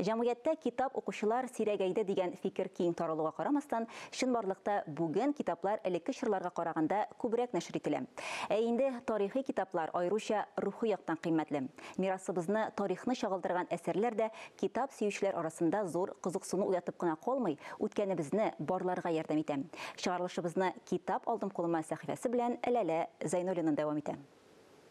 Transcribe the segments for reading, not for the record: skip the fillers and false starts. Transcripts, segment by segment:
Җәмгыятьтә китап укучылар сирәгәйде дигән фикер киң таралуга карамастан, чынбарлыкта бүген китаплар элекке чорларга караганда күбрәк нәшер ителә. Ә инде тарихи китаплар аеруча рухи яктан кыйммәтле. Мирасыбызны, тарихны чагылдырган әсәрләр дә китап сөючеләр арасында зур кызыксыну уятып кына калмый, үткәнебезне барларга ярдәм итә. Чыгарылышыбызны Китап алдым кулыма сәхифәсе белән Ләлә Зәйнуллина дәвам итә.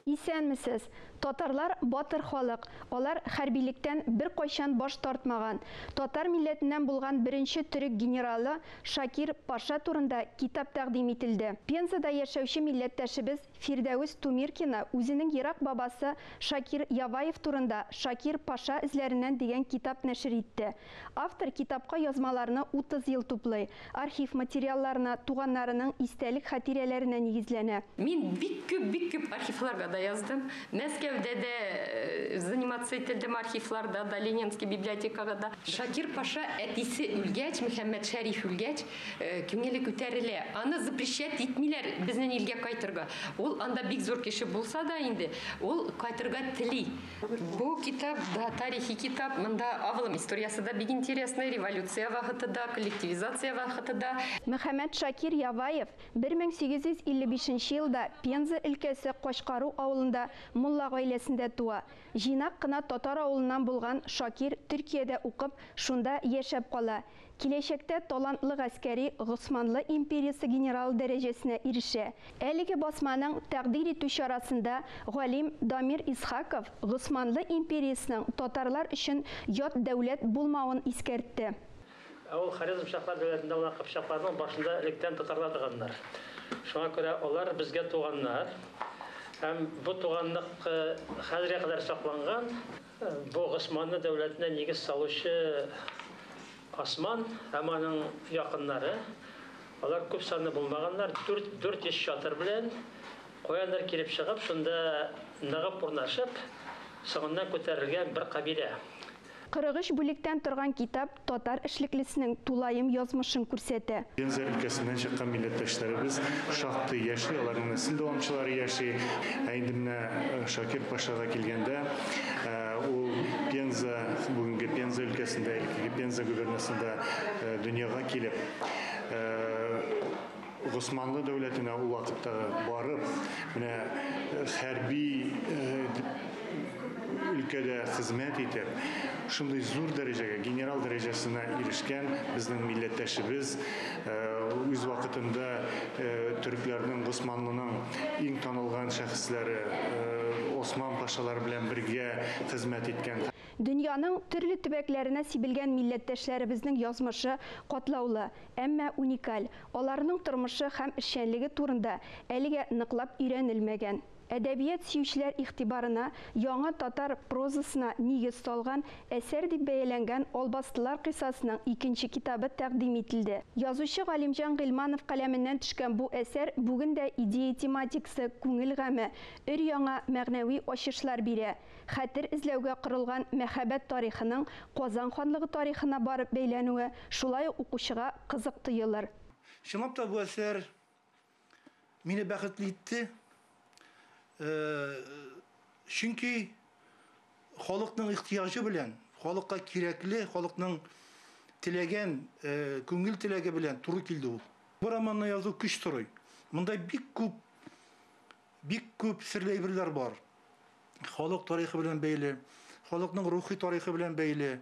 Исәнмесез! Татарлар батыр халык. Алар хәрбилектән беркайчан баш тартмаган. Татар милләтеннән булган беренче төрек генералы Шакир паша турында китап тәкъдим ителде. Пензада яшәүче милләттәшебез Фирдәвес Тумиркина үзенең ерак бабасы Шакир Яваев турында Шакир паша эзләреннән дигән китап нәшер итте. Автор китапка язмаларны 30 ел туплый, архив материалларына, туганнарының истәлек-хатирәләренә нигезләнә. Мин бик күп, бик күп архивларга да яздым. Мәскәүдә дә заниматься ителдем архивларда да, Ленинский библиотекага да. Шакир паша әтисе үлгәч, Мөхәммәтшәриф үлгәч, күңеле күтәрелә. Аны запрещать итмиләр безнең илгә кайтырга. Ул анда бик зур кеше булса да инде, ул кайтырга тели. Бу китап да тарихи китап. Монда авылым историясе да бик интересный, революция вакыты да, коллективизация вакыты да. Мөхәммәтшакир Яваев 1855 нче елда Пенза өлкәсе Качкару авылында мулла гаиләсендә туа. Җыйнак кына татар авылыннан булган Шакир Төркиядә укып, шунда яшәп кала. Киләчәктә талантлы гаскәри Госманлы империясе генералы дәрәҗәсенә ирешә. Әлеге басманың тәкъдир итү чарасында галим Дамир Исхаков Госманлы империясенең татарлар өчен ят дәүләт булмавын искәртте. Ә ул Хорезмшаһлар дәүләтендә булган кыпчакларның башында электән татарлар торганнар. Шуңа күрә алар безгә туганнар. Һәм бу туганлык хәзергә кадәр сакланган. Бу Госманлы дәүләтенә нигез салучы Осман һәм аның якыннары, алар күп санлы булмаганнар, 400 чатыр белән каяндыр килеп чыгып, шунда ныгып урнашып, соңыннан күтәрелгән бер кабилә. 43 бүлектән торган китап татар эшлеклесенең тулаем язмышын күрсәтә. Пенза өлкәсеннән чыккан милләттәшләребез шактый яши, аларның нәсел дәвамчылары яши. Ә инде менә Шакир пашага килгәндә, ул Пенза, бүгенге Пенза өлкәсендә, элеккеге Пенза губернасында дөньяга килеп, Госманлы дәүләтенә ул вакыттагы барып, менә хәрби өлкәдә хезмәт итеп, шундый зур дәрәҗәгә, генерал дәрәҗәсенә ирешкән безнең милләттәшебез, үз вакытында төрекләрнең, Госманлының иң танылган шәхесләре Осман пашалар белән бергә хезмәт иткән. Дөньяның төрле төбәкләренә сибелгән милләттәшләребезнең язмышы катлаулы, әмма уникаль. Аларның тормышы һәм эшчәнлеге турында әлегә ныклап өйрәнелмәгән. Әдәбият сөючеләр игътибарына яңа татар прозасына нигез салган әсәр дип бәяләнгән Албастылар кыйссасының икенче китабы тәкъдим ителде. Язучы Галимҗан Гыйльманов каләменнән төшкән бу әсәр бүген дә идея-тематикасы, күңел гаме, өр-яңа мәгънәви ачышлар бирә. Хәтер эзләүгә корылган мәхәббәт тарихының Казан ханлыгы тарихына барып бәйләнүе шулай ук укучыга кызык тоелыр. Чынлап та бу әсәр мине бәхетле итте. Чөнки халыкның ихтыяҗы белән, халыкка кирәкле, халыкның теләгән, күңел теләге белән туры килде ул. Бу романны язу көч сорый. Монда бик күп, бик күп серле әйберләр бар. Халык тарихы белән бәйле, халыкның рухи тарихы белән бәйле.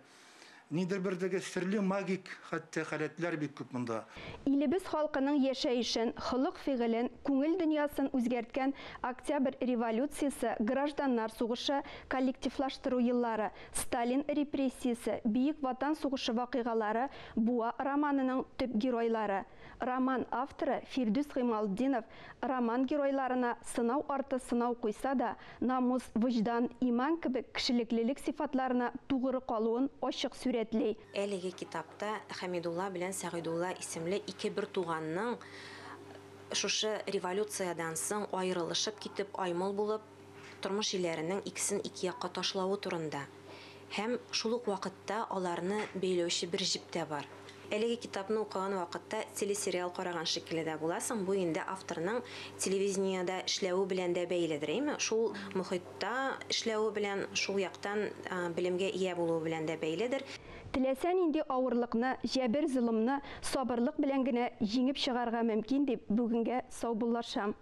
Нидер бер теге серле магик хәтта халәтләр бик күп монда. Илебез халкының яшәешен, холык-фигылен, күңел дөньясын үзгәрткән Октябрь революциясе, гражданнар сугышы, коллективлаштыру еллары, Сталин репрессиясе, Бөек Ватан сугышы вакыйгалары Буа романының төп геройлары. Роман авторы Фирдүс Гыймалтдинов роман геройларына сынау арты сынау куйса да, намус, вөҗдан, иман кебек кешелеклелек сыйфатларына тугры калуын ачык сурәтли. Әлеге китапта Хәмидулла белән Сәгыйдулла исемле ике бертуганның шушы революциядән соң аерылышып китеп, аймыл булып, тормыш илләренең икесен ике якка ташлавы турында. Һәм шул ук вакытта аларны бәйләүче бер җеп тә бар. Әлеге китапны укыган вакытта телесериал караган шикелле дә буласың. Бу инде авторның телевидениедә эшләве белән дә бәйледер, әйме? Шул мохитта эшләве белән, шул яктан белемгә ия булуы белән дә бәйледер. Теләсә нинди авырлыкны, җәбер-золымны сабырлык белән генә җиңеп чыгарга мөмкин дип бүгенгә саубуллашам.